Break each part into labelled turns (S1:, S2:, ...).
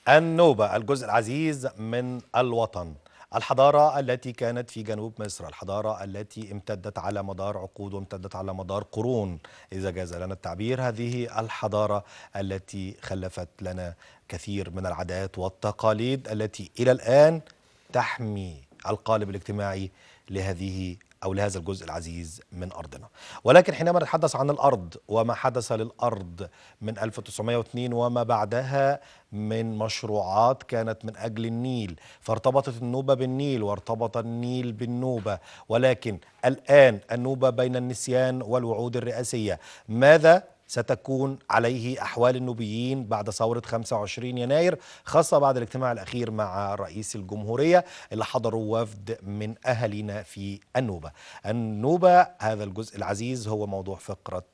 S1: النوبة الجزء العزيز من الوطن، الحضارة التي كانت في جنوب مصر، الحضارة التي امتدت على مدار عقود وامتدت على مدار قرون إذا جاز لنا التعبير. هذه الحضارة التي خلفت لنا كثير من العادات والتقاليد التي إلى الآن تحمي القالب الاجتماعي لهذه أو لهذا الجزء العزيز من أرضنا. ولكن حينما نتحدث عن الأرض وما حدث للأرض من 1902 وما بعدها من مشروعات كانت من أجل النيل، فارتبطت النوبة بالنيل وارتبط النيل بالنوبة، ولكن الآن النوبة بين النسيان والوعود الرئاسية. ماذا ستكون عليه أحوال النوبيين بعد ثورة 25 يناير، خاصة بعد الاجتماع الأخير مع رئيس الجمهورية اللي حضروا وفد من أهالينا في النوبة؟ النوبة هذا الجزء العزيز هو موضوع فقرة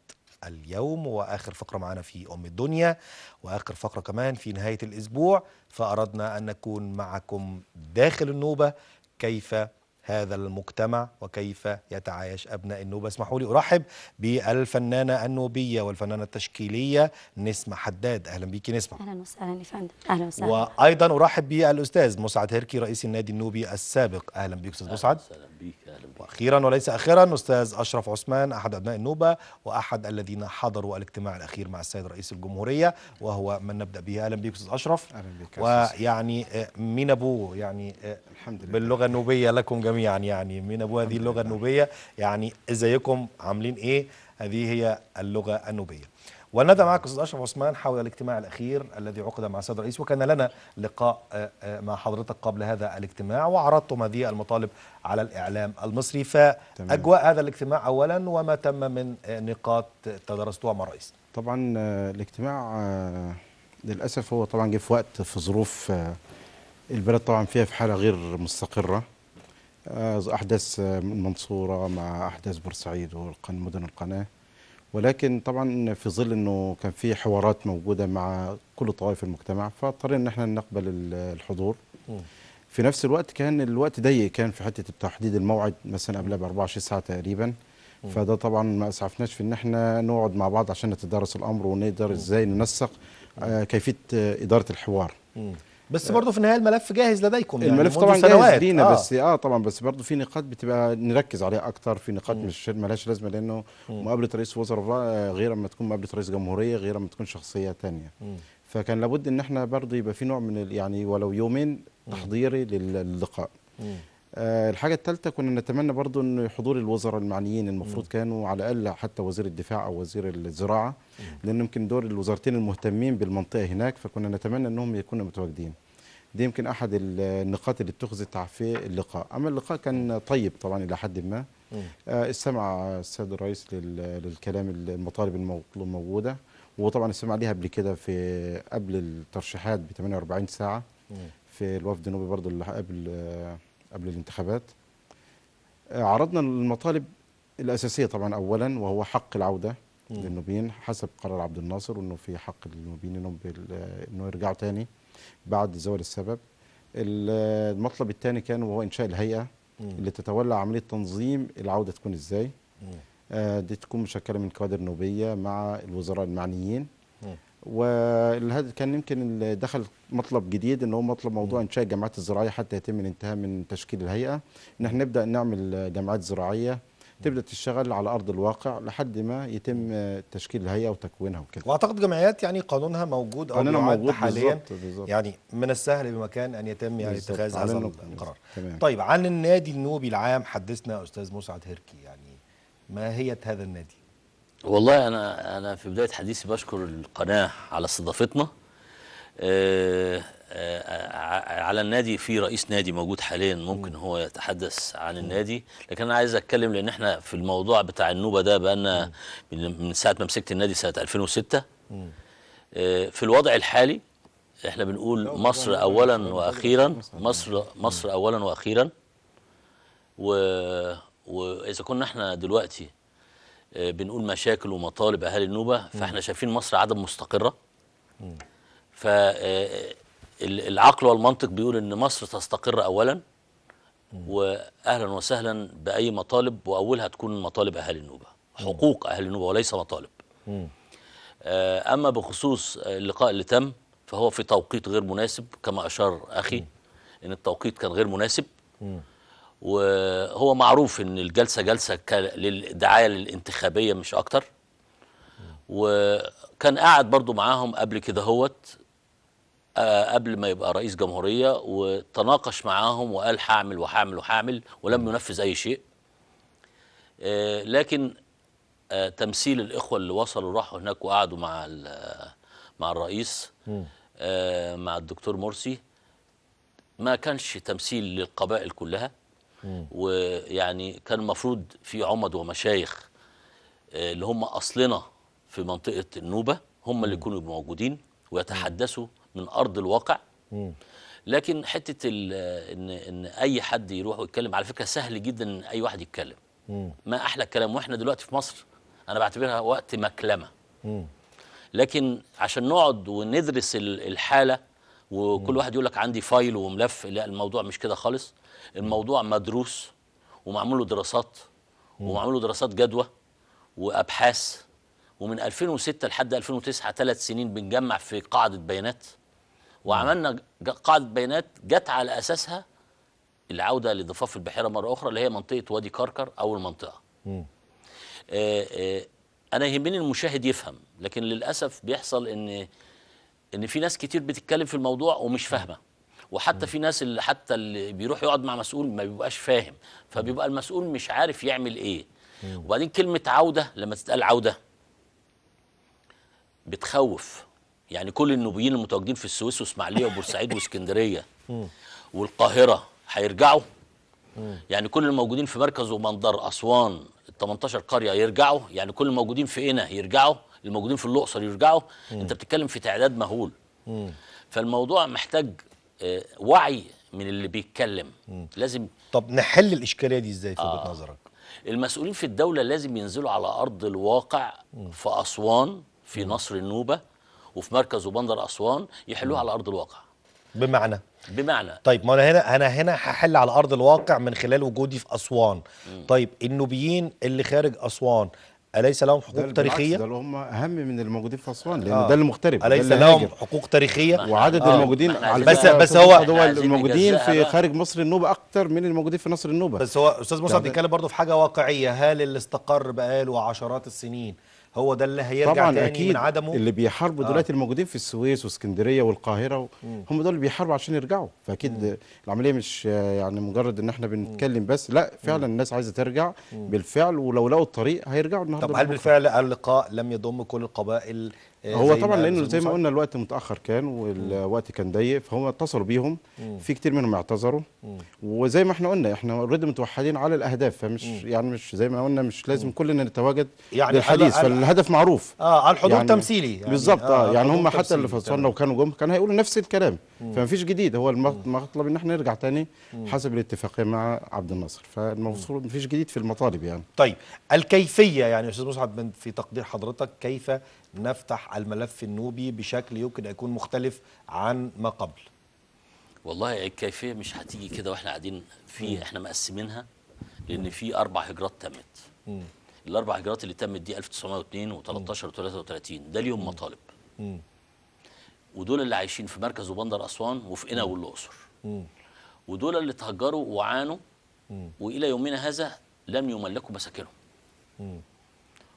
S1: اليوم وآخر فقرة معنا في أم الدنيا وآخر فقرة كمان في نهاية الأسبوع. فأردنا أن نكون معكم داخل النوبة، كيف هذا المجتمع وكيف يتعايش أبناء النوبة. اسمحوا لي أرحب بالفنانة النوبية والفنانة التشكيلية نسمة حداد. أهلا بيكي نسمة.
S2: أهلا وسهلا يا فندم. أهلا وسهلا.
S1: وأيضا أرحب بالأستاذ مسعد هركي رئيس النادي النوبي السابق. أهلا بيك أستاذ مسعد.
S3: أهلا بيك. أهلا بيك.
S1: وأخيرا وليس أخيرا أستاذ أشرف عثمان أحد أبناء النوبة وأحد الذين حضروا الاجتماع الأخير مع السيد رئيس الجمهورية وهو من نبدأ به. أهلا بيك أستاذ أشرف.
S4: أهلا بيك.
S1: ويعني مين أبوه يعني
S4: الحمد لله
S1: باللغة النوبية لكم جميعا، يعني من أبو هذه اللغة النوبية، يعني ازيكم عاملين ايه؟ هذه هي اللغة النوبية. ونبدأ معك أستاذ أشرف عثمان حول الاجتماع الأخير الذي عقد مع السيد الرئيس، وكان لنا لقاء مع حضرتك قبل هذا الاجتماع وعرضتم هذه المطالب على الإعلام المصري. فأجواء هذا الاجتماع أولا وما تم من نقاط تدرستوها مع الرئيس.
S4: طبعا الاجتماع للأسف هو طبعا جه في وقت في ظروف البلد طبعا فيها في حالة غير مستقرة، أحداث المنصورة مع أحداث بورسعيد ومدن القناة، ولكن طبعا في ظل أنه كان في حوارات موجودة مع كل طوائف المجتمع فاضطرينا أن احنا نقبل الحضور. في نفس الوقت كان الوقت ضيق، كان في حتة تحديد الموعد مثلا قبلها ب 24 ساعة تقريبا، فده طبعا ما أسعفناش في أن احنا نقعد مع بعض عشان نتدارس الأمر ونقدر إزاي ننسق كيفية إدارة الحوار.
S1: بس برضه في النهاية الملف جاهز لديكم، يعني
S4: الملف طبعا جاهز لينا. بس طبعا بس برضه في نقاط بتبقى نركز عليها اكتر، في نقاط مش مالهاش لازمه، لانه مقابله رئيس وزراء غير اما تكون مقابله رئيس جمهورية، غير اما تكون شخصية ثانية. فكان لابد ان احنا برضه يبقى في نوع من يعني ولو يومين تحضيري للقاء. الحاجة الثالثة كنا نتمنى برضو ان حضور الوزراء المعنيين، المفروض كانوا على الاقل حتى وزير الدفاع او وزير الزراعة، لان يمكن دور الوزارتين المهتمين بالمنطقة هناك، فكنا نتمنى انهم يكونوا متواجدين. دي يمكن احد النقاط اللي اتخذت في اللقاء. اما اللقاء كان طيب طبعا الى حد ما. استمع السيد الرئيس للكلام، المطالب الموجودة، وطبعا استمع ليها قبل كده في قبل الترشيحات ب 48 ساعة في الوفد النوبي برضو اللي قبل الانتخابات. عرضنا المطالب الأساسية طبعا أولا، وهو حق العودة للنوبيين حسب قرار عبد الناصر، وأنه في حق للنوبيين إنه يرجعوا تاني بعد زوال السبب. المطلب الثاني كان وهو إنشاء الهيئة اللي تتولى عملية تنظيم العودة تكون إزاي. دي تكون مشكلة من كوادر نوبية مع الوزراء المعنيين. والهدف كان يمكن دخل مطلب جديد ان هو مطلب موضوع انشاء الجامعات الزراعية حتى يتم الانتهاء من تشكيل الهيئة، ان احنا نبدا نعمل جامعات زراعية تبدا تشتغل على ارض الواقع لحد ما يتم تشكيل الهيئة وتكوينها وكده.
S1: واعتقد جمعيات يعني قانونها موجود او
S4: قانونها موجود
S1: حاليا.
S4: بالزبط بالزبط.
S1: يعني من السهل بمكان ان يتم يعني اتخاذ هذا القرار.
S4: تمام.
S1: طيب عن النادي النوبي العام حدثنا استاذ مسعد هركي، يعني ماهية هذا النادي؟
S3: والله أنا في بداية حديثي بشكر القناة على استضافتنا. على النادي في رئيس نادي موجود حاليا ممكن هو يتحدث عن النادي، لكن أنا عايز أتكلم لأن احنا في الموضوع بتاع النوبة ده بقالنا من ساعة ما مسكت النادي سنة 2006. في الوضع الحالي احنا بنقول مصر أولا وأخيرا، مصر أولا وأخيرا. وإذا كنا احنا دلوقتي بنقول مشاكل ومطالب اهالي النوبة، فاحنا شايفين مصر عدم مستقره. فالعقل والمنطق بيقول ان مصر تستقر اولا، واهلا وسهلا باي مطالب، واولها تكون مطالب اهالي النوبة، حقوق اهالي النوبة وليس مطالب. اما بخصوص اللقاء اللي تم، فهو في توقيت غير مناسب كما أشار أخي، إن التوقيت كان غير مناسب. وهو معروف إن الجلسة جلسة للدعاية الانتخابية مش أكتر. وكان قاعد برضو معاهم قبل كده هوت، قبل ما يبقى رئيس جمهورية، وتناقش معاهم وقال هعمل وهعمل وهعمل، ولم ينفذ أي شيء. لكن تمثيل الإخوة اللي وصلوا راحوا هناك وقعدوا مع الرئيس، مع الدكتور مرسي، ما كانش تمثيل للقبائل كلها. ويعني كان المفروض في عمد ومشايخ اللي هم أصلنا في منطقة النوبة هم اللي يكونوا موجودين ويتحدثوا من أرض الواقع. لكن حتة إن أي حد يروح ويتكلم، على فكرة سهل جدا إن أي واحد يتكلم. ما أحلى الكلام، وإحنا دلوقتي في مصر أنا بعتبرها وقت مكلمة. لكن عشان نقعد وندرس الحالة وكل واحد يقول لك عندي file وملف، لا الموضوع مش كده خالص. الموضوع مدروس ومعمول له دراسات، ومعمول له دراسات جدوى وأبحاث، ومن 2006 لحد 2009 3 سنين بنجمع في قاعدة بيانات، وعملنا قاعدة بيانات جت على أساسها العودة لضفاف البحيرة مرة أخرى اللي هي منطقة وادي كركر أو المنطقة. أنا يهمني المشاهد يفهم، لكن للأسف بيحصل إن في ناس كتير بتتكلم في الموضوع ومش فاهمة، وحتى في ناس اللي حتى اللي بيروح يقعد مع مسؤول ما بيبقاش فاهم، فبيبقى المسؤول مش عارف يعمل إيه. وبعدين كلمة عودة لما تتقال عودة بتخوف، يعني كل النوبيين المتواجدين في السويس واسماعيليه وبورسعيد واسكندريه والقاهره هيرجعوا، يعني كل الموجودين في مركز ومندر اسوان ال 18 قرية يرجعوا، يعني كل الموجودين في قنا يرجعوا، الموجودين في الاقصر يرجعوا. انت بتتكلم في تعداد مهول. فالموضوع محتاج وعي من اللي بيتكلم. لازم.
S1: طب نحل الاشكالية دي ازاي في وجهه نظرك؟
S3: المسؤولين في الدولة لازم ينزلوا على ارض الواقع في اسوان، في نصر النوبة، وفي مركز وبندر اسوان، يحلوها على ارض الواقع. بمعنى
S1: طيب ما انا هنا هحل على ارض الواقع من خلال وجودي في اسوان. طيب النوبيين اللي خارج اسوان اليس لهم حقوق تاريخية؟
S4: ده هم اهم من الموجودين في اسوان، لان ده المغترب.
S1: اليس لهم حقوق تاريخية؟
S4: وعدد الموجودين على
S1: بس هو
S4: الموجودين في خارج مصر النوبة اكتر من الموجودين في نصر النوبة.
S1: بس هو استاذ مصعب بيتكلم برضه في حاجة واقعية، هل اللي استقر بقاله عشرات السنين هو ده اللي هيرجع
S4: طبعا
S1: تاني
S4: أكيد
S1: من عدمه؟
S4: اللي بيحاربوا دلوقتي الموجودين في السويس واسكندريه والقاهره هم دول اللي بيحاربوا عشان يرجعوا. فاكيد العملية مش يعني مجرد ان احنا بنتكلم بس، لا فعلا الناس عايزه ترجع بالفعل، ولو لقوا الطريق هيرجعوا النهارده.
S1: طب هل بالفعل اللقاء لم يضم كل القبائل؟
S4: هو طبعا لانه زي ما قلنا الوقت متاخر كان والوقت كان ضيق، فهم اتصلوا بيهم، في كتير منهم اعتذروا. وزي ما احنا قلنا احنا already متوحدين على الاهداف، فمش يعني مش زي ما قلنا مش لازم كلنا نتواجد يعني للحديث، فالهدف معروف.
S1: الحضور
S4: يعني
S1: تمثيلي يعني.
S4: بالظبط. يعني هم حتى اللي في اسوان لو كانوا جم كانوا هيقولوا نفس الكلام، فمفيش جديد. هو المطلب ان احنا نرجع تاني حسب الاتفاقية مع عبد الناصر، فالمفروض مفيش جديد في المطالب يعني.
S1: طيب الكيفية يعني استاذ مصعب، في تقدير حضرتك كيف نفتح الملف النوبي بشكل يمكن يكون مختلف عن ما قبل؟
S3: والله الكيفية مش هتيجي كده واحنا قاعدين في احنا مقسمينها، لان في 4 هجرات تمت. الاربع هجرات اللي تمت دي 1902 و13 و33، ده ليهم مطالب. ودول اللي عايشين في مركز وبندر اسوان وفي قنا والاقصر. ودول اللي تهجروا وعانوا والى يومنا هذا لم يملكوا مساكنهم.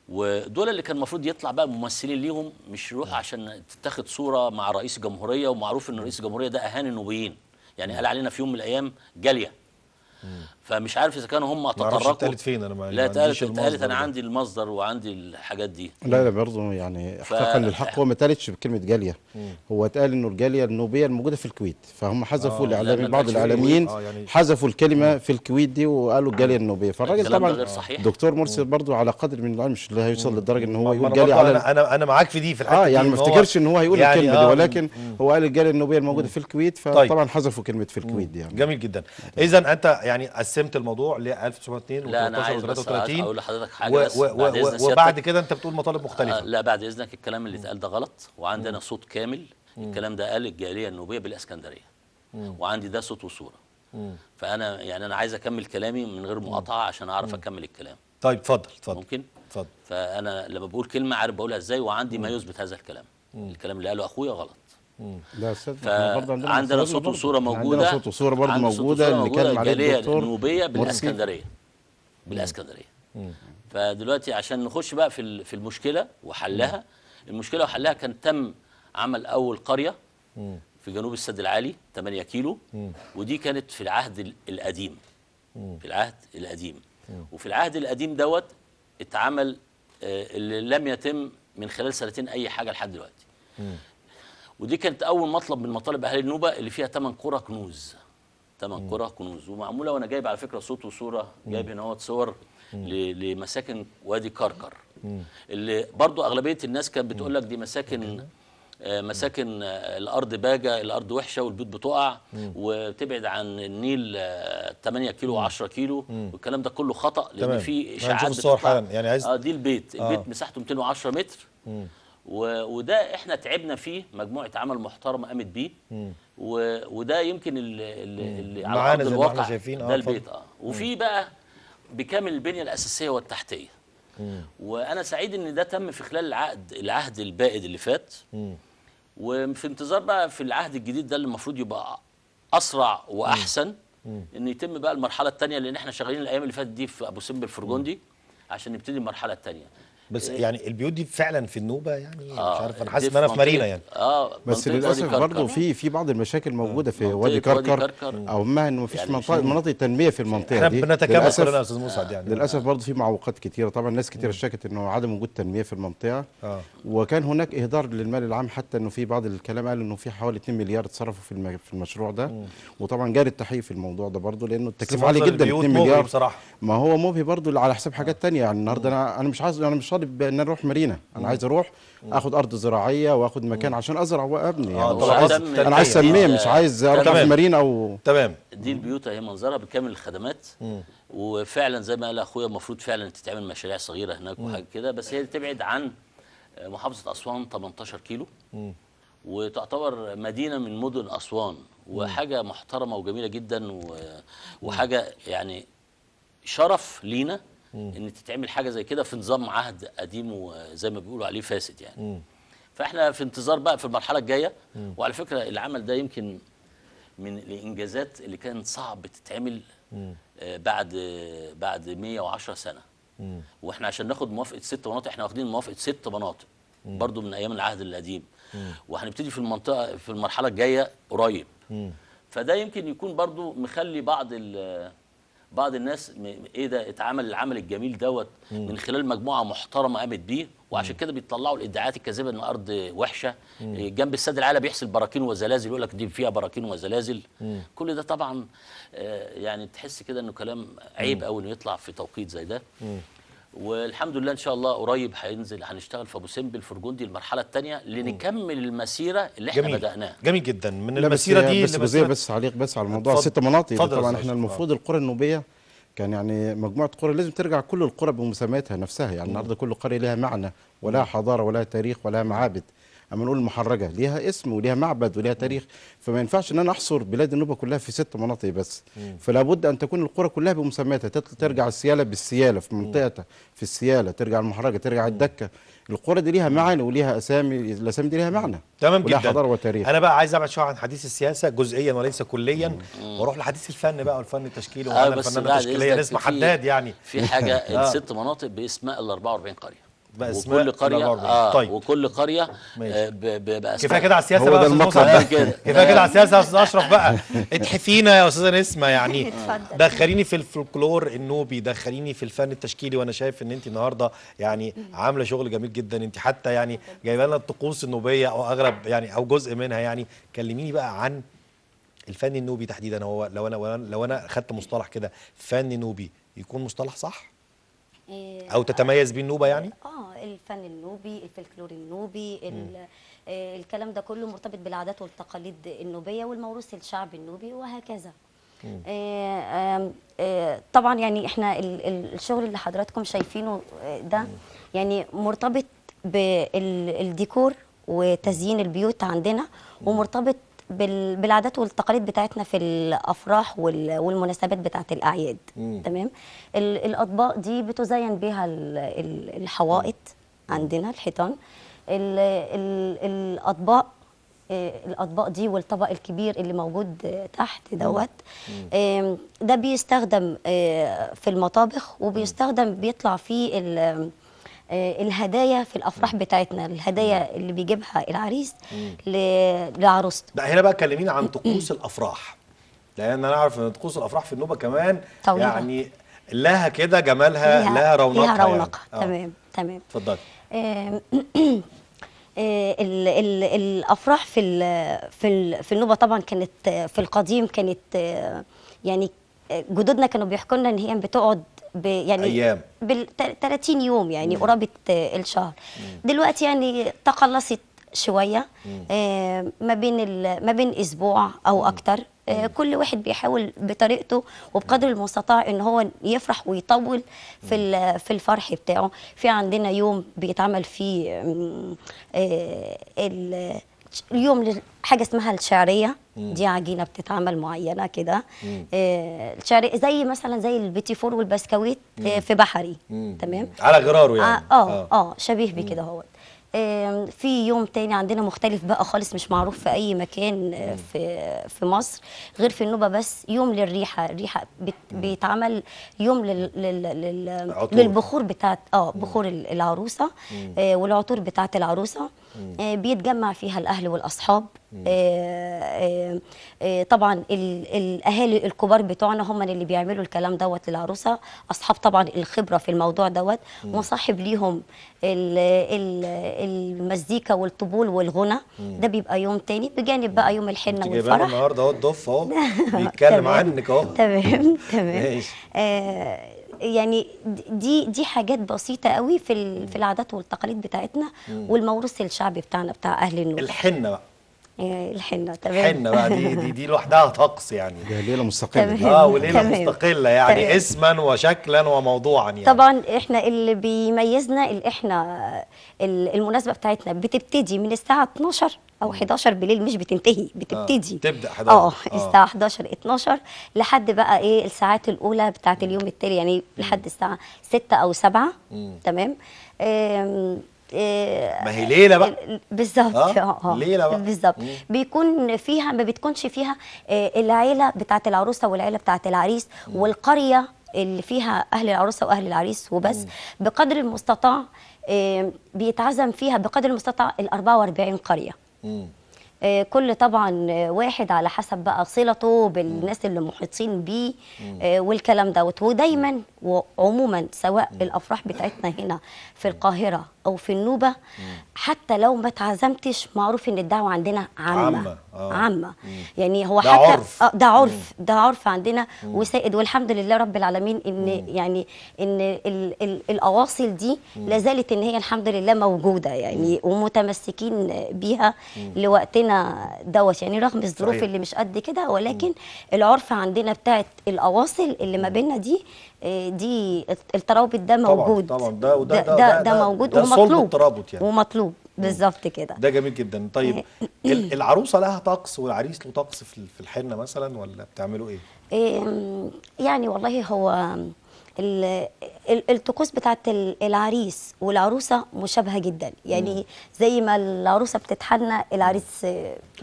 S3: ودول اللي كان المفروض يطلع بقى ممثلين ليهم، مش يروحوا عشان تتاخد صوره مع رئيس الجمهورية، ومعروف ان رئيس الجمهورية ده اهان النوبيين، يعني قال علينا في يوم من الايام جالية. فمش عارف اذا كانوا هم تطرقوا.
S1: اتقالت فين؟ انا ما
S3: لا اتقالت، انا عندي المصدر وعندي الحاجات دي.
S4: لا لا برضه يعني احقاقا للحق هو ما اتقالتش بكلمه جالية. هو اتقال انه الجالية النوبيه الموجودة في الكويت، فهم حذفوا الاعلاميين، بعض الاعلاميين يعني حذفوا الكلمة في الكويت دي وقالوا الجالية النوبيه. فالراجل طبعا دكتور مرسي برضه على قدر من العلم مش اللي هيوصل للدرجة ان هو يقول جالية على
S1: انا معاك في دي في الحتة
S4: دي يعني ما افتكرش ان هو هيقول يعني الكلمة دي، ولكن هو قال الجالية النوبيه الموجودة في الكويت، فطبعا حذفوا كلمة في الكويت دي يعني.
S1: جميل جدا. اذا انت يعني قسمت الموضوع ل 1902
S3: و13 و33. اقول لحضرتك حاجة بس
S1: وبعد كده انت بتقول مطالب مختلفة.
S3: لا بعد اذنك الكلام اللي اتقال ده غلط، وعندنا صوت كامل. الكلام ده قال الجالية النوبيه بالاسكندرية، وعندي ده صوت وصوره. فانا يعني انا عايز اكمل كلامي من غير مقاطعه عشان اعرف اكمل الكلام.
S1: طيب اتفضل اتفضل.
S3: ممكن؟
S1: اتفضل.
S3: فانا لما بقول كلمة عارف بقولها ازاي، وعندي ما يثبت هذا الكلام. الكلام اللي قاله اخويا غلط.
S4: لا استاذ،
S3: عندنا صوت وصوره موجودة،
S4: عندنا صوت وصوره برضه موجودة اللي كان عليه الدكتور
S3: النوبيه بالاسكندرية. بالاسكندرية. فدلوقتي عشان نخش بقى في المشكلة وحلها. المشكلة وحلها كان تم عمل اول قرية في جنوب السد العالي 8 كيلو، ودي كانت في العهد القديم. في العهد القديم. وفي العهد القديم دوت اتعمل اللي لم يتم من خلال سنتين اي حاجة لحد دلوقتي. ودي كانت اول مطلب من مطالب اهالي النوبة اللي فيها 8 قرى كنوز. 8 قرى كنوز ومعموله، وانا جايب على فكرة صوت وصوره، جايب هنا اهوت صور لمساكن وادي كركر، اللي برضو اغلبية الناس كانت بتقول لك دي مساكن مساكن الارض باجه، الارض وحشة والبيوت بتقع وتبعد عن النيل 8 كيلو و10 كيلو، والكلام ده كله خطا، لان في اشاعات
S1: الصور حالا يعني عايز
S3: دي البيت. البيت مساحته 210 متر. وده احنا تعبنا فيه، مجموعة عمل محترمه قامت بيه. وده يمكن اللي على ارض الواقع ده البيت. وفي بقى بكامل البنية الاساسية والتحتيه. وانا سعيد ان ده تم في خلال العهد البائد اللي فات. وفي انتظار بقى في العهد الجديد ده اللي المفروض يبقى اسرع واحسن، ان يتم بقى المرحلة الثانية، لان احنا شغالين الايام اللي فاتت دي في ابو سمبل فرجوندي عشان نبتدي المرحلة الثانية.
S1: بس يعني البيوت دي فعلا في النوبة يعني مش عارف، انا حاسس ان انا في مارينا يعني.
S4: بس للاسف برضه في بعض المشاكل موجودة في وادي كركر، او ما انه مفيش يعني مناطق تنمية في المنطقة دي.
S1: احنا بنتكامل كلنا يا استاذ مسعد يعني.
S4: للاسف برضه في معوقات كتيرة، طبعا ناس كتيرة اشتكت انه عدم وجود تنمية في المنطقة. وكان هناك اهدار للمال العام، حتى انه في بعض الكلام قال انه في حوالي 2 مليار اتصرفوا في المشروع ده. وطبعا جاري التحقيق في الموضوع ده برضه، لانه التكلفة عالية جدا 2 مليار
S1: بصراحة.
S4: ما هو مبهي برضه على حساب حاجات ثانية يعني. النهارده انا مش عايز، انا مش طالب ان انا اروح مارينا، انا عايز اروح اخد ارض زراعية واخد مكان عشان ازرع وابني يعني. انا عايز تنمية، مش عايز اروح في مارينا او
S1: تمام.
S3: دي البيوت اهي منظرها بكامل الخدمات. وفعلا زي ما قال اخويا المفروض فعلا تتعمل مشاريع صغيرة هناك وحاجه كده، بس هي تبعد عن محافظة اسوان 18 كيلو، وتعتبر مدينة من مدن اسوان، وحاجه محترمه وجميلة جدا، وحاجه يعني شرف لينا ان تتعمل حاجة زي كده في نظام عهد قديم وزي ما بيقولوا عليه فاسد يعني. فاحنا في انتظار بقى في المرحلة الجاية. وعلى فكرة العمل ده يمكن من الانجازات اللي كان صعب تتعمل بعد 110 سنة. واحنا عشان ناخد موافقة 6 مناطق، احنا واخدين موافقة 6 مناطق برضو من ايام العهد القديم، وهنبتدي في المنطقة في المرحلة الجاية قريب. فده يمكن يكون برضو مخلي بعض الناس ايه ده اتعمل العمل الجميل دوت من خلال مجموعة محترمه قامت بيه، وعشان كده بيطلعوا الادعاءات الكاذبة ان الارض وحشة. جنب السد العالي بيحصل براكين وزلازل، يقول لك دي فيها براكين وزلازل. كل ده طبعا يعني تحس كده انه كلام عيب قوي انه يطلع في توقيت زي ده. والحمد لله ان شاء الله قريب هينزل، هنشتغل في ابو سمبل فرجوندي المرحلة الثانية لنكمل المسيرة اللي احنا بدأناها.
S1: جميل جدا. من المسيرة دي
S4: بس تعليق بس على الموضوع 6 مناطق. طبعا احنا المفروض القرى النوبيه كان يعني مجموعة قرى لازم ترجع كل القرى بمسمياتها نفسها يعني. النهارده كل قرية لها معنى ولها حضارة ولها تاريخ ولها معابد. اما نقول المحرجه ليها اسم وليها معبد وليها تاريخ، فما ينفعش ان انا احصر بلاد النوبة كلها في 6 مناطق بس. فلا بد ان تكون القرى كلها بمسمياتها، ترجع السياله بالسياله في منطقتها، في السياله ترجع المحرجه، ترجع الدكة. القرى دي ليها معاني وليها اسامي، الاسامي دي ليها معنى.
S1: تمام جدا.
S4: وليها حضارة وتاريخ.
S1: انا بقى عايز ابعد شوية عن حديث السياسة جزئيا وليس كليا، واروح لحديث الفن بقى والفن التشكيلي، ومعانا الفنانة التشكيليه نسمه حداد. يعني
S3: في حاجة الست مناطق باسماء ال 44 قرية، وكل قرية
S1: طيب.
S3: وكل قرية بأسماء.
S1: كفاية كده على السياسة بقى يا استاذ مسعد، كفاية كده على السياسة يا استاذ اشرف بقى. اتحفينا يا استاذه نسمه يعني. دخليني في الفولكلور النوبي، دخليني في الفن التشكيلي، وانا شايف ان انت النهارده يعني عامله شغل جميل جدا. انت حتى يعني جايبه لنا الطقوس النوبيه او اغلب يعني او جزء منها يعني. كلميني بقى عن الفن النوبي تحديدا. هو لو انا خدت مصطلح كده فن نوبي يكون مصطلح صح؟ او تتميز بيه النوبة يعني؟
S2: الفن النوبي، الفلكلور النوبي، الكلام ده كله مرتبط بالعادات والتقاليد النوبيه والموروث الشعبي النوبي وهكذا. طبعا يعني احنا الشغل اللي حضراتكم شايفينه ده يعني مرتبط بالديكور وتزيين البيوت عندنا، ومرتبط بالعادات والتقاليد بتاعتنا في الافراح والمناسبات بتاعت الاعياد. تمام. الاطباق دي بتزين بها الحوائط عندنا، الحيطان. الاطباق الاطباق دي والطبق الكبير اللي موجود تحت دوت، ده بيستخدم في المطابخ، وبيستخدم بيطلع فيه الهدايا في الافراح بتاعتنا، الهدايا اللي بيجيبها العريس لعروسته.
S1: ده هنا بقى كلمينا عن طقوس الافراح، لان انا اعرف ان طقوس الافراح في النوبة كمان طويلة. يعني لها كده جمالها، لها رونقها،
S2: لها رونقها يعني. تمام تمام،
S1: اتفضلي.
S2: الافراح في النوبة طبعا كانت في القديم، كانت يعني جدودنا كانوا بيحكوا لنا ان هي بتقعد يعني
S1: ايام
S2: بال 30 يوم، يعني قرابة الشهر. دلوقتي يعني تقلصت شوية، ما بين اسبوع او اكتر. كل واحد بيحاول بطريقته وبقدر المستطاع ان هو يفرح ويطول في الفرح بتاعه. في عندنا يوم بيتعمل فيه اليوم حاجة اسمها الشعرية، دي عجينه بتتعمل معينة كده، الشعرية زي مثلا زي البيتي فور والبسكويت في بحري. تمام،
S1: على غراره يعني.
S2: شبيه بكده اهوت. في يوم تاني عندنا مختلف بقى خالص، مش معروف في اي مكان في مصر غير في النوبة بس، يوم للريحه. الريحة بيتعمل يوم للبخور بتاعت بخور العروسة، والعطور بتاعت العروسة. بيتجمع فيها الاهل والاصحاب. طبعا الاهالي الكبار بتوعنا هم اللي بيعملوا الكلام دوت للعروسه، اصحاب طبعا الخبرة في الموضوع دوت، مصاحب ليهم المزيكا والطبول والغنى. ده بيبقى يوم تاني بجانب بقى يوم الحنة والفرح.
S1: النهارده اهو الضف اهو بيتكلم عنك اهو.
S2: تمام تمام. يعني دي حاجات بسيطة قوي في العادات والتقاليد بتاعتنا والموروث الشعبي بتاعنا بتاع اهل النوبة.
S1: الحنة بقى،
S2: الحنة تمام.
S1: الحنة بقى دي لوحدها طقس يعني،
S4: ده ليلة مستقلة.
S1: وليلة مستقلة يعني، تمام. اسما وشكلا وموضوعا يعني.
S2: طبعا احنا اللي بيميزنا اللي احنا المناسبة بتاعتنا بتبتدي من الساعة 12 او 11 بالليل، مش بتنتهي، بتبتدي.
S1: تبدا 11
S2: الساعة 11 12 لحد بقى ايه الساعات الاولى بتاعت اليوم التالي، يعني لحد الساعة 6 او 7. تمام.
S1: ما هي ليلة بقى
S2: بالظبط.
S1: ليلة بقى
S2: بالظبط. بيكون فيها، ما بتكونش فيها العيلة بتاعت العروسة والعيلة بتاعت العريس والقريه اللي فيها اهل العروسة واهل العريس وبس. بقدر المستطاع بيتعزم فيها بقدر المستطاع ال 44 قرية. كل طبعا واحد على حسب بقى صلته بالناس اللي محيطين بيه والكلام دوت. ودايما وعموما سواء الافراح بتاعتنا هنا في القاهرة او في النوبة، حتى لو ما اتعزمتش معروف ان الدعوة عندنا عامة. عامة. يعني هو
S1: ده
S2: حتى
S1: عرف.
S2: ده عرف، ده عرف عندنا وسائد، والحمد لله رب العالمين ان يعني ان الاواصل دي لا زالت ان هي الحمد لله موجودة يعني، ومتمسكين بيها لوقتنا دوت يعني، رغم الظروف اللي مش قد كده، ولكن العرف عندنا بتاعت الاواصل اللي ما بيننا دي الترابط ده موجود.
S1: طبعا ده وده ده, ده, ده موجود، ده ومطلوب الترابط يعني،
S2: ومطلوب بالظبط كده.
S1: ده جميل جدا. طيب العروسة لها طقس والعريس له طقس في الحنة مثلا، ولا بتعملوا ايه؟
S2: يعني والله هو الطقوس بتاعت العريس والعروسه مشابهة جدا يعني. زي ما العروسة بتتحنى العريس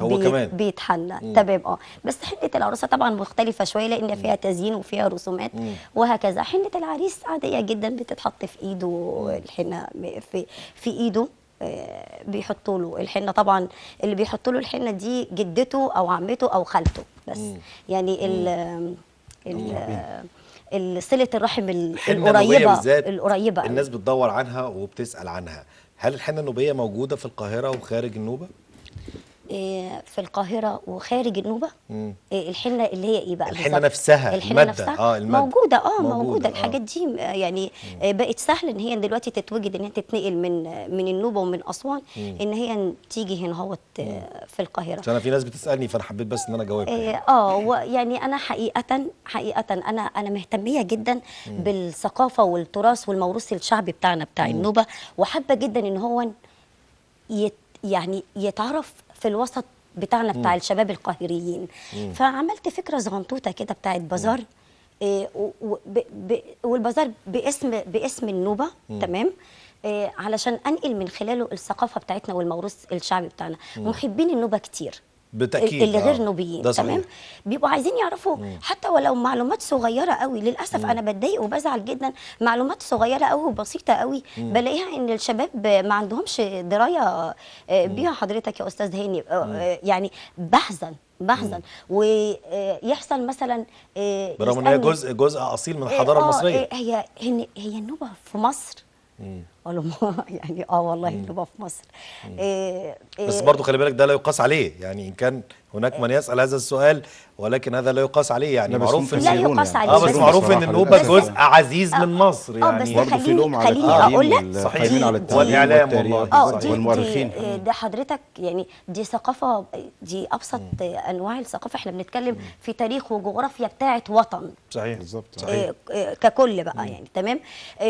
S1: هو كمان
S2: بيتحنى. تمام. بس حنة العروسة طبعا مختلفة شوية لان فيها تزيين وفيها رسومات وهكذا. حنة العريس عادية جدا، بتتحط في ايده الحنة، في ايده بيحطوا له الحنة. طبعا اللي بيحطوا له الحنة دي جدته او عمته او خالته بس. يعني ال صلة الرحم القريبة، القريبة
S1: الناس بتدور عنها وبتسأل عنها. هل الحنة النوبية موجودة في القاهرة وخارج النوبة؟
S2: في القاهرة وخارج النوبة. الحنة اللي هي ايه بقى؟
S1: الحنة نفسها،
S2: الحنة نفسها المادة. موجودة. موجودة. الحاجات دي يعني بقت سهل ان هي دلوقتي تتوجد، ان هي تتنقل من النوبة ومن أسوان، ان هي تيجي هنا هوت في القاهرة.
S1: عشان في ناس بتسألني فأنا حبيت بس ان انا اجاوبها.
S2: يعني انا حقيقة انا مهتمية جدا بالثقافة والتراث والموروث الشعبي بتاعنا بتاع النوبة، وحابة جدا ان هو يعني يتعرف في الوسط بتاعنا بتاع الشباب القاهريين. فعملت فكرة صغنطوطه كده بتاعت بازار، والبازار باسم النوبة. تمام. علشان انقل من خلاله الثقافة بتاعتنا والموروث الشعبي بتاعنا. محبين النوبة كتير
S1: بالتاكيد،
S2: اللي غير نوبيين، تمام، بيبقوا عايزين يعرفوا حتى ولو معلومات صغيرة قوي. للاسف انا بتضايق وبزعل جدا، معلومات صغيرة قوي وبسيطة قوي بلاقيها ان الشباب ما عندهمش دراية بيها. حضرتك يا استاذ هاني يعني بحزن ويحصل مثلا
S1: برغم ان هي جزء اصيل من الحضارة المصرية.
S2: هي النوبة في مصر يعني والله النوبة في مصر.
S1: بس برضو خلي بالك ده لا يقاس عليه، يعني ان كان هناك من يسأل هذا السؤال، ولكن هذا لا يقاس عليه، يعني معروف
S2: لا يقاس عليه،
S1: بس معروف ان النوبة جزء عزيز من مصر يعني.
S2: بس برضو في لوم على اقول لك
S4: صحيح على
S1: والاعلام والله
S4: والمؤرخين.
S2: ده حضرتك يعني دي ثقافة، دي ابسط انواع الثقافة. احنا بنتكلم في تاريخ وجغرافيا بتاعه وطن.
S1: صحيح
S4: بالظبط،
S1: صحيح
S2: ككل بقى يعني، تمام.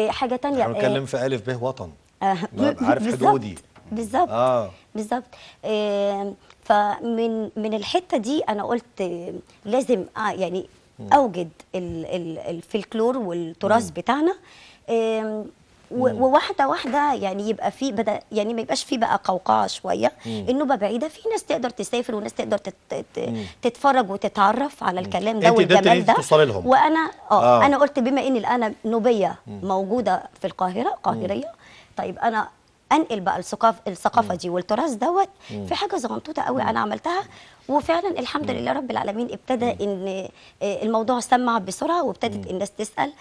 S2: حاجة ثانية،
S1: احنا بنتكلم في الف ب وطن، عارف حدودي
S2: بالظبط. بالظبط. فمن الحتة دي انا قلت لازم يعني اوجد الفلكلور والتراث بتاعنا، وواحدة واحدة يعني يبقى في بدا، يعني ما يبقاش في بقى قوقعه شوية. النوبة بعيدة، في ناس تقدر تسافر وناس تقدر تتفرج وتتعرف على الكلام ده والجمال ده. وانا انا قلت بما اني انا نوبيه موجودة في القاهرة، قاهريه، طيب انا انقل بقى الثقافة دي والتراث دوت في حاجة صغنطوطه قوي انا عملتها، وفعلا الحمد لله رب العالمين ابتدى ان الموضوع سمع بسرعة، وابتدت الناس تسال.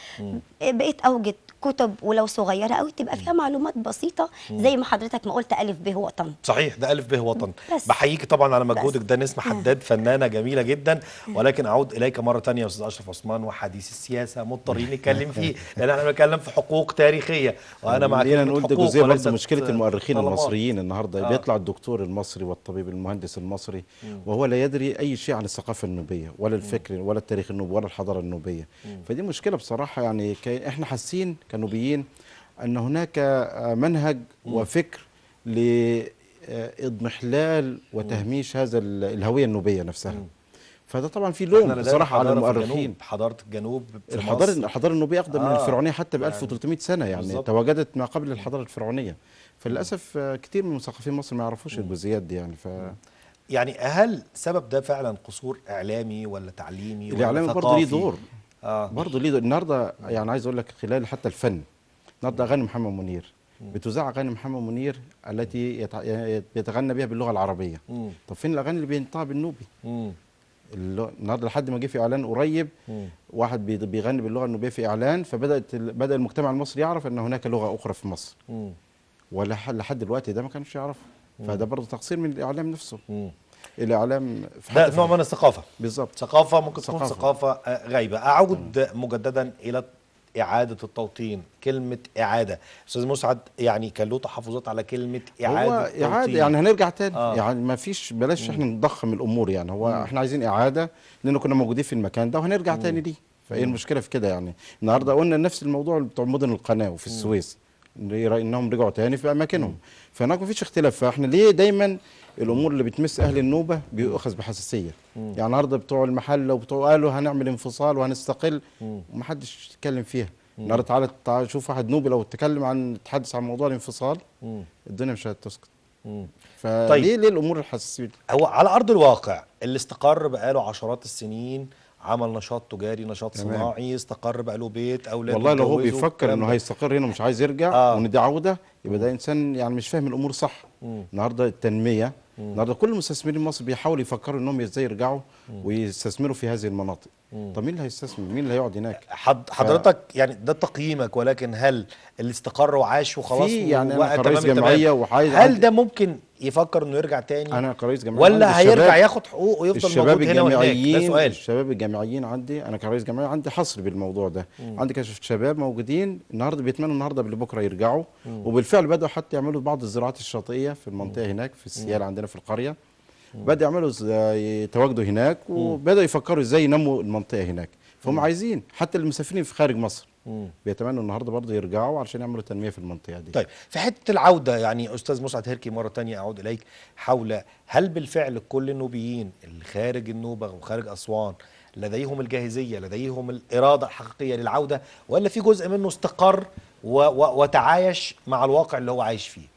S2: بقيت اوجد كتب ولو صغيرة قوي تبقى فيها معلومات بسيطة زي ما حضرتك ما قلت الف ب وطن.
S1: صحيح، ده الف ب وطن. بحييكي طبعا على مجهودك ده، نسمة حداد فنانة جميلة جدا. ولكن اعود اليك مرة ثانية يا استاذ اشرف عثمان، وحديث السياسة مضطرين نتكلم فيه لان احنا بنتكلم في حقوق تاريخية، وانا مع
S4: كلمة نقول ده جزئية برضه. مشكلة المؤرخين المصريين النهارده بيطلع الدكتور المصري والطبيب المهندس المصري وهو لا يدري اي شيء عن الثقافة النوبيه ولا الفكر ولا التاريخ النوبي ولا الحضارة النوبيه. فدي مشكلة بصراحة، يعني احنا حاسين كنوبيين ان هناك منهج وفكر لاضمحلال وتهميش هذا الهوية النوبيه نفسها. فده طبعا في لوم بصراحة على المؤرخين.
S1: حضارة الجنوب،
S4: الحضارة النوبيه اقدم من الفرعونية حتى ب 1300 سنة، يعني بالزبط. تواجدت ما قبل الحضارة الفرعونية. فللاسف كتير من مثقفين مصر ما يعرفوش الجزئيات دي يعني.
S1: يعني هل سبب ده فعلا قصور اعلامي ولا تعليمي ولا
S4: الاعلام برضه ليه دور؟ برضه ليه دور. النهارده يعني عايز اقول لك خلال حتى الفن، النهارده اغاني محمد منير بتذاع، اغاني محمد منير التي بيتغنى بها باللغة العربية. طب فين الاغاني اللي بينطقها بالنوبي؟ النهارده لحد ما جه في اعلان قريب واحد بيغني باللغة النوبيه في اعلان، فبدات بدا المجتمع المصري يعرف ان هناك لغة اخرى في مصر. ولا لحد دلوقتي ده ما كانش يعرفه. فده برضه تقصير من الاعلام نفسه. الاعلام
S1: ده نوع من الثقافة.
S4: بالظبط،
S1: ثقافة ممكن تكون ثقافة غايبة. اعود مجددا الى اعاده التوطين. كلمة اعاده، استاذ مسعد يعني كان له تحفظات على كلمة اعاده.
S4: هو اعاده يعني هنرجع تاني يعني ما فيش، بلاش احنا نضخم الامور يعني. هو احنا عايزين اعاده لان كنا موجودين في المكان ده وهنرجع تاني ليه. فايه المشكلة في كده يعني؟ النهارده قلنا نفس الموضوع بتوع مدن القناة وفي السويس، انهم رجعوا تاني في اماكنهم، فهناك مفيش اختلاف. فاحنا ليه دايما الامور اللي بتمس اهل النوبة بيؤخذ بحساسيه؟ يعني النهارده بتوع المحلة وبتوع قالوا هنعمل انفصال وهنستقل ومحدش يتكلم فيها. النهارده تعالى شوف واحد نوبي لو اتكلم عن تحدث عن موضوع الانفصال الدنيا مش هتسكت. فليه طيب. ليه الامور الحساسية؟
S1: هو على ارض الواقع اللي استقر بقاله عشرات السنين، عمل نشاط تجاري، نشاط صناعي، استقر بقى له بيت، اولاده،
S4: والله لو هو بيفكر انه هيستقر هنا ومش عايز يرجع وان دي عوده، يبقى ده انسان يعني مش فاهم الامور صح. النهارده التنمية، النهارده كل المستثمرين مصر بيحاولوا يفكروا انهم ازاي يرجعوا ويستثمروا في هذه المناطق. طب مين اللي هيستثمر؟ مين اللي هيقعد هناك؟
S1: حضرتك يعني ده تقييمك، ولكن هل اللي استقر وعاش وخلاص
S4: يعني انا كرئيس جمعية وعايز،
S1: هل ده ممكن يفكر انه يرجع تاني؟
S4: انا كرئيس جمعية
S1: ولا هيرجع ياخد حقوقه ويفضل موجود هنا وهناك؟ ده سؤال.
S4: الشباب الجامعيين عندي، انا كرئيس جمعية عندي حصر بالموضوع ده. عندي كشف شباب موجودين النهارده بيتمنوا النهارده قبل بكره يرجعوا، وبالفعل بداوا حتى يعملوا بعض الزراعات الشاطئيه في المنطقة هناك في السيال عندنا في القرية. بدأوا يعملوا يتواجدوا هناك، وبدأوا يفكروا ازاي ينموا المنطقة هناك. فهم عايزين حتى المسافرين في خارج مصر بيتمنوا النهارده برضه يرجعوا علشان يعملوا تنمية في المنطقة دي.
S1: طيب في حتة العودة يعني استاذ مسعد هركي مرة ثانية اعود اليك حول هل بالفعل كل النوبيين اللي خارج النوبة وخارج اسوان لديهم الجاهزيه، لديهم الارادة الحقيقية للعودة، ولا في جزء منه استقر وتعايش مع الواقع اللي هو عايش فيه.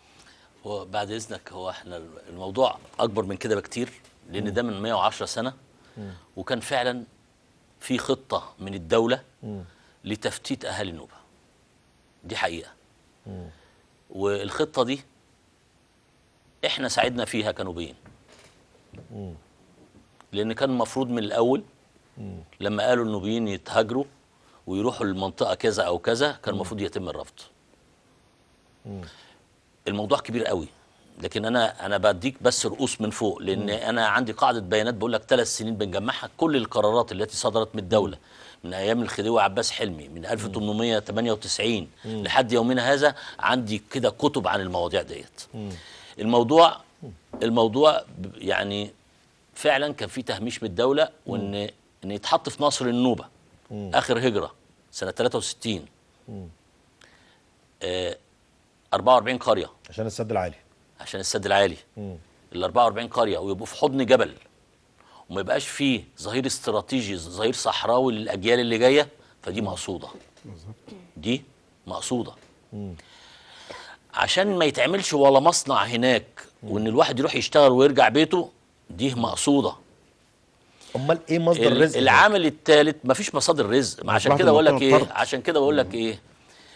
S3: هو بعد اذنك، هو احنا الموضوع اكبر من كده بكتير، لان ده من 110 سنة، وكان فعلا في خطه من الدولة لتفتيت اهالي النوبة. دي حقيقة. والخطه دي احنا ساعدنا فيها كنوبيين، لان كان المفروض من الاول لما قالوا النوبيين يتهاجروا ويروحوا للمنطقة كذا او كذا، كان المفروض يتم الرفض. الموضوع كبير قوي، لكن انا بديك بس رؤوس من فوق، لان انا عندي قاعدة بيانات بقول لك 3 سنين بنجمعها، كل القرارات التي صدرت من الدولة من ايام الخديوي عباس حلمي من 1898 لحد يومنا هذا، عندي كده كتب عن المواضيع ديت. الموضوع يعني فعلا كان في تهميش من الدولة، وان يتحط في نصر النوبة اخر هجره سنة 63 44 قرية
S1: عشان السد العالي،
S3: عشان السد العالي ال 44 قرية، ويبقوا في حضن جبل، وما يبقاش فيه ظهير استراتيجي، ظهير صحراوي للاجيال اللي جاية، فدي مقصوده. دي مقصوده عشان ما يتعملش ولا مصنع هناك، وان الواحد يروح يشتغل ويرجع بيته، دي مقصوده.
S1: امال ايه مصدر الرزق؟
S3: العامل الثالث مفيش مصادر رزق. عشان كده بقول لك ايه، عشان كده بقول لك ايه،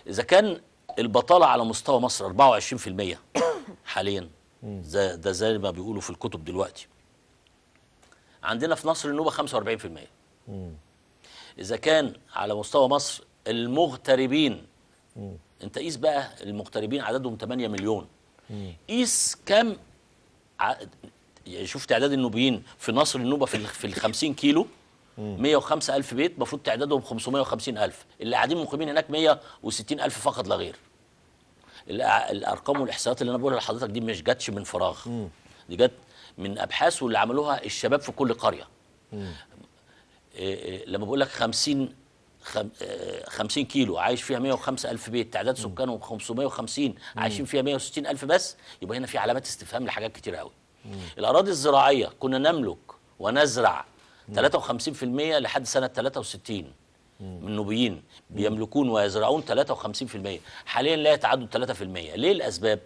S3: اذا كان البطالة على مستوى مصر 24% حاليا، ده زي ما بيقولوا في الكتب دلوقتي، عندنا في نصر النوبة 45%. اذا كان على مستوى مصر المغتربين، انت قيس بقى المغتربين عددهم 8 مليون، قيس كم شوف تعداد النوبيين في نصر النوبة في ال 50 كيلو 105 ألف بيت، المفروض تعدادهم 550 ألف، اللي قاعدين مقيمين هناك 160 ألف فقط لا غير. الأرقام والإحصائيات اللي أنا بقولها لحضرتك دي مش جاتش من فراغ، دي جت من أبحاث واللي عملوها الشباب في كل قرية. لما بقول لك 50 كيلو عايش فيها 105 ألف بيت، تعداد سكانهم 550، عايشين فيها 160 ألف بس، يبقى هنا في علامات استفهام لحاجات كتير قوي. الأراضي الزراعية كنا نملك ونزرع 53% لحد سنة 63 من النوبيين بيملكون ويزرعون 53%، حاليا لا يتعدوا 3%. ليه الأسباب؟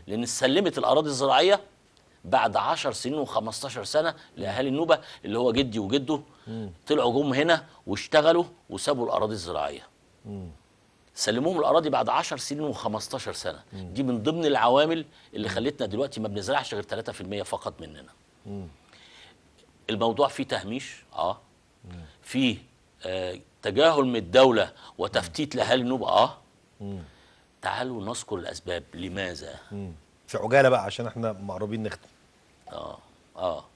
S3: لأن سلمت الأراضي الزراعية بعد 10 سنين و15 سنة لأهالي النوبة، اللي هو جدي وجده طلعوا جم هنا واشتغلوا وسابوا الأراضي الزراعية. سلموهم الأراضي بعد 10 سنين و15 سنة. دي من ضمن العوامل اللي خلتنا دلوقتي ما بنزرعش غير 3% فقط مننا. الموضوع فيه تهميش، فيه تجاهل من الدولة وتفتيت لأهالي النوبة. تعالوا نذكر الأسباب لماذا.
S1: في عجالة بقى عشان احنا مقربين نختم.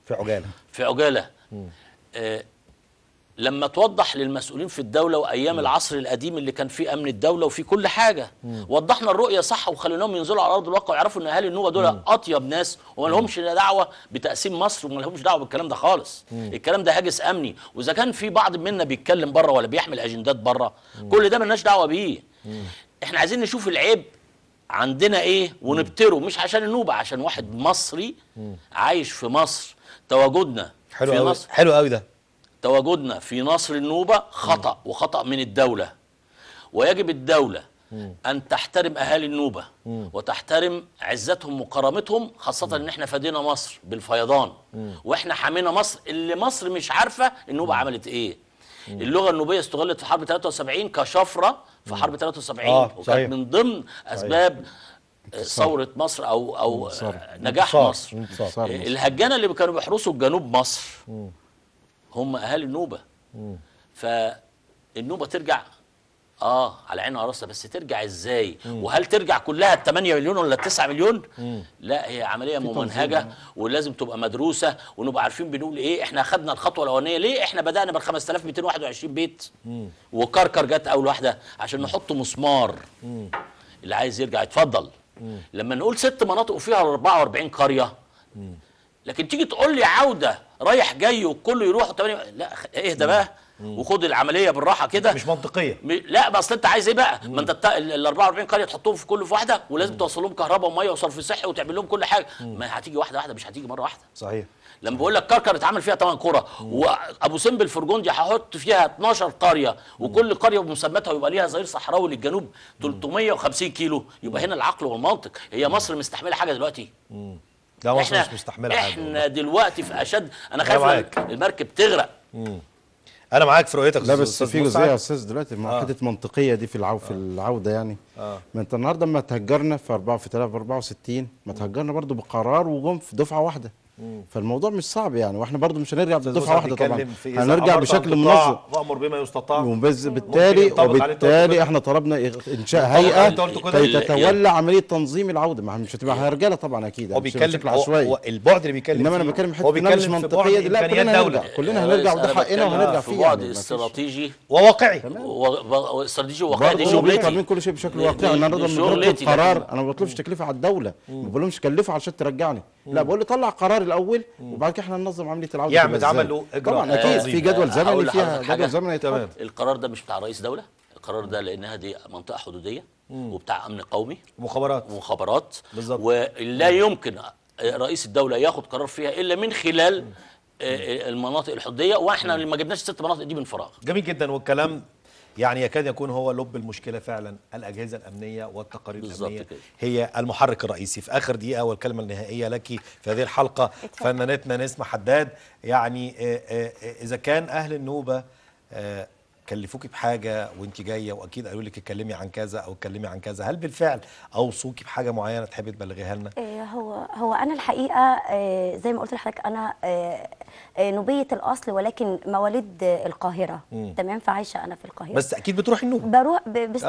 S1: في عجالة،
S3: في عجالة. لما توضح للمسؤولين في الدولة وأيام العصر القديم اللي كان فيه أمن الدولة وفيه كل حاجة، وضحنا الرؤية صح وخليناهم ينزلوا على أرض الواقع ويعرفوا إن أهالي النوبة دول أطيب ناس وما لهمش دعوة بتقسيم مصر وما لهمش دعوة بالكلام ده خالص. الكلام ده هاجس أمني، وإذا كان في بعض منا بيتكلم بره ولا بيحمل أجندات بره، كل ده ملناش دعوة بيه. إحنا عايزين نشوف العيب عندنا إيه ونبتره، مش عشان النوبة، عشان واحد مصري عايش في مصر. تواجدنا
S1: حلو في مصر حلو قوي ده.
S3: تواجدنا في نصر النوبة خطأ، وخطأ من الدولة، ويجب الدولة أن تحترم أهالي النوبة وتحترم عزتهم وكرامتهم، خاصة إن إحنا فدينا مصر بالفيضان، وإحنا حمينا مصر اللي مصر مش عارفة النوبة عملت إيه. اللغة النوبية استغلت في حرب 73 كشفرة في حرب 73، وكانت من ضمن أسباب ثورة مصر أو نجاح مصر. الهجانة اللي كانوا بيحرسوا الجنوب مصر هم اهالي النوبة. فالنوبه ترجع على عينها وراسها، بس ترجع ازاي؟ وهل ترجع كلها ال 8 مليون ولا 9 مليون؟ لا، هي عملية ممنهجه ولازم تبقى مدروسة ونبقى عارفين بنقول ايه. احنا اخذنا الخطوة الاولانية ليه؟ احنا بدانا بال 5221 بيت، وكركر جت اول واحدة عشان نحط مسمار. اللي عايز يرجع يتفضل. لما نقول 6 مناطق وفيها 44 قرية، لكن تيجي تقول لي عوده رايح جاي والكل يروح 8، لا اهدى بقى. وخد العملية بالراحة كده،
S1: مش منطقية.
S3: لا بس انت عايز ايه بقى؟ ما انت ال 44 قرية تحطهم في كل في واحدة، ولازم توصل لهم كهرباء ومية وصرف صحي وتعمل لهم كل حاجة. ما هتيجي واحدة واحدة، مش هتيجي مرة واحدة.
S1: صحيح.
S3: لما بقول لك كركر اتعمل فيها 8 قرى، وابو سمبل فرجوندي هحط فيها 12 قرية، وكل قرية بمسماتها ويبقى ليها ظهير صحراوي للجنوب 350 كيلو، يبقى هنا العقل والمنطق. هي مصر مستحمله حاجة دلوقتي؟
S1: لا مصر مش مستحمله حاجة.
S3: احنا دلوقتي في اشد، انا خايف المركب تغرق.
S1: انا معاك في رؤيتك.
S4: لا بس في جزئية يا استاذ دلوقتي حتة منطقية دي في العودة يعني. ما انت النهارده لما تهجرنا في 64، ما تهجرنا برضو بقرار وجم في دفعه واحدة. فالموضوع مش صعب يعني، واحنا برضو مش هنرجع بدفعه واحدة طبعا، هنرجع بشكل منظم.
S1: وامر بما يستطاع.
S4: وبالتالي احنا طلبنا انشاء هيئة كي تتولى عملية تنظيم العودة. ما مش هتبقى رجاله طبعا اكيد،
S1: هو بيتكلم هو البعد اللي بيتكلم،
S4: انما انا بتكلم حتة مش منطقية دي. لا كلنا هنرجع، كلنا هنرجع، وده حقنا وهنرجع فيه.
S3: بعد استراتيجي
S1: وواقعي،
S3: استراتيجي وواقعي. دي شغلتي،
S4: طالبين كل شيء بشكل واقعي. انا النهارده قرار، انا ما بطلبش تكلفة على الدولة، ما بقولهمش كلفوا عشان ترجعني، لا بقول له طلع قرار الاول وبعد كده احنا ننظم عملية العودة.
S1: يعني اتعمل له اجراء
S4: طبعا اكيد في جدول زمني، فيها جدول زمني.
S1: تمام.
S3: القرار ده مش بتاع رئيس دولة، القرار ده لانها دي منطقة حدوديه وبتاع امن قومي ومخابرات بالظبط، ولا يمكن رئيس الدولة ياخد قرار فيها الا من خلال المناطق الحدوديه، واحنا ما جبناش الست مناطق دي من فراغ.
S1: جميل جدا، والكلام يعني يكاد يكون هو لب المشكلة فعلا. الأجهزة الأمنية والتقارير الأمنية كده هي المحرك الرئيسي. في آخر دقيقة والكلمة النهائية لك في هذه الحلقة فنانتنا نسمة حداد، يعني إذا كان أهل النوبة كلفوكي بحاجة وانت جاية وأكيد قالوا لك اتكلمي عن كذا أو اتكلمي عن كذا، هل بالفعل أوصوكي بحاجة معينة تحبي تبلغيها لنا؟
S2: هو أنا الحقيقة زي ما قلت لحضرتك أنا نوبية الأصل ولكن مواليد القاهرة. تمام، فعايشة أنا في القاهرة،
S1: بس أكيد بتروحي النوبة.
S2: بروح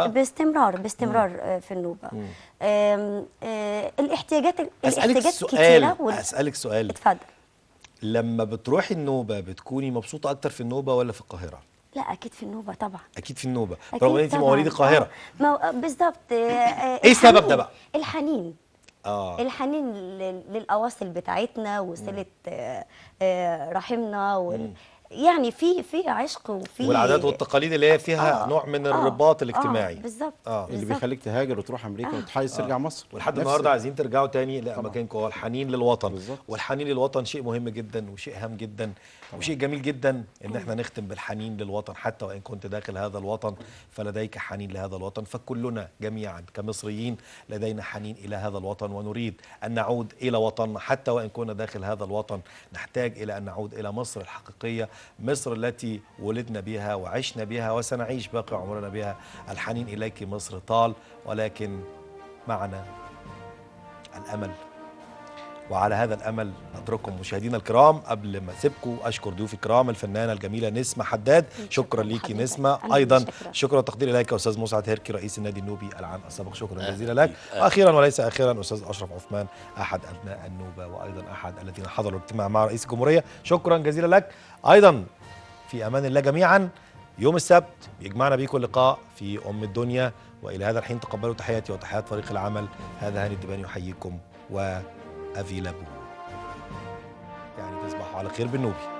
S2: باستمرار في النوبة. الاحتياجات كتيرة.
S1: أسألك سؤال.
S2: اتفضل.
S1: لما بتروحي النوبة بتكوني مبسوطة أكتر في النوبة ولا في القاهرة؟
S2: لا اكيد في النوبة طبعا.
S1: اكيد في النوبة، رغم ان انت مواليد القاهرة.
S2: بالظبط.
S1: ايه السبب ده بقى؟
S2: الحنين. الحنين للاواصل بتاعتنا وصله رحمنا يعني في عشق وفي
S1: والعادات والتقاليد اللي هي فيها نوع من الرباط الاجتماعي.
S2: بالظبط.
S4: اللي بيخليك تهاجر وتروح امريكا وتحايل ترجع مصر،
S1: ولحد النهارده عايزين ترجعوا تاني لاماكنكم. هو الحنين للوطن. بالزبط. والحنين للوطن شيء مهم جدا وشيء هام جدا وشيء جميل جدا ان احنا نختم بالحنين للوطن. حتى وان كنت داخل هذا الوطن فلديك حنين لهذا الوطن، فكلنا جميعا كمصريين لدينا حنين الى هذا الوطن ونريد ان نعود الى وطننا. حتى وان كنا داخل هذا الوطن نحتاج الى ان نعود الى مصر الحقيقية، مصر التي ولدنا بها وعشنا بها وسنعيش باقي عمرنا بها. الحنين إليك مصر طال، ولكن معنا الأمل، وعلى هذا الأمل أترككم مشاهدينا الكرام. قبل ما أسيبكم أشكر ضيوفي الكرام الفنانة الجميلة نسمة حداد، شكرا ليكي نسمة. أيضا شكرا وتقدير إليك أستاذ مسعد هركي رئيس النادي النوبي العام السابق، شكرا جزيلا لك. وأخيرا وليس أخيرا أستاذ أشرف عثمان أحد أبناء النوبة وأيضا أحد الذين حضروا الاجتماع مع رئيس الجمهورية، شكرا جزيلا لك. أيضا في أمان الله جميعا. يوم السبت يجمعنا بيكم لقاء في أم الدنيا، وإلى هذا الحين تقبلوا تحياتي وتحيات فريق العمل. هذا هاني الدباني يحييكم و أفيلابو، يعني تصبحوا على خير بالنوبي.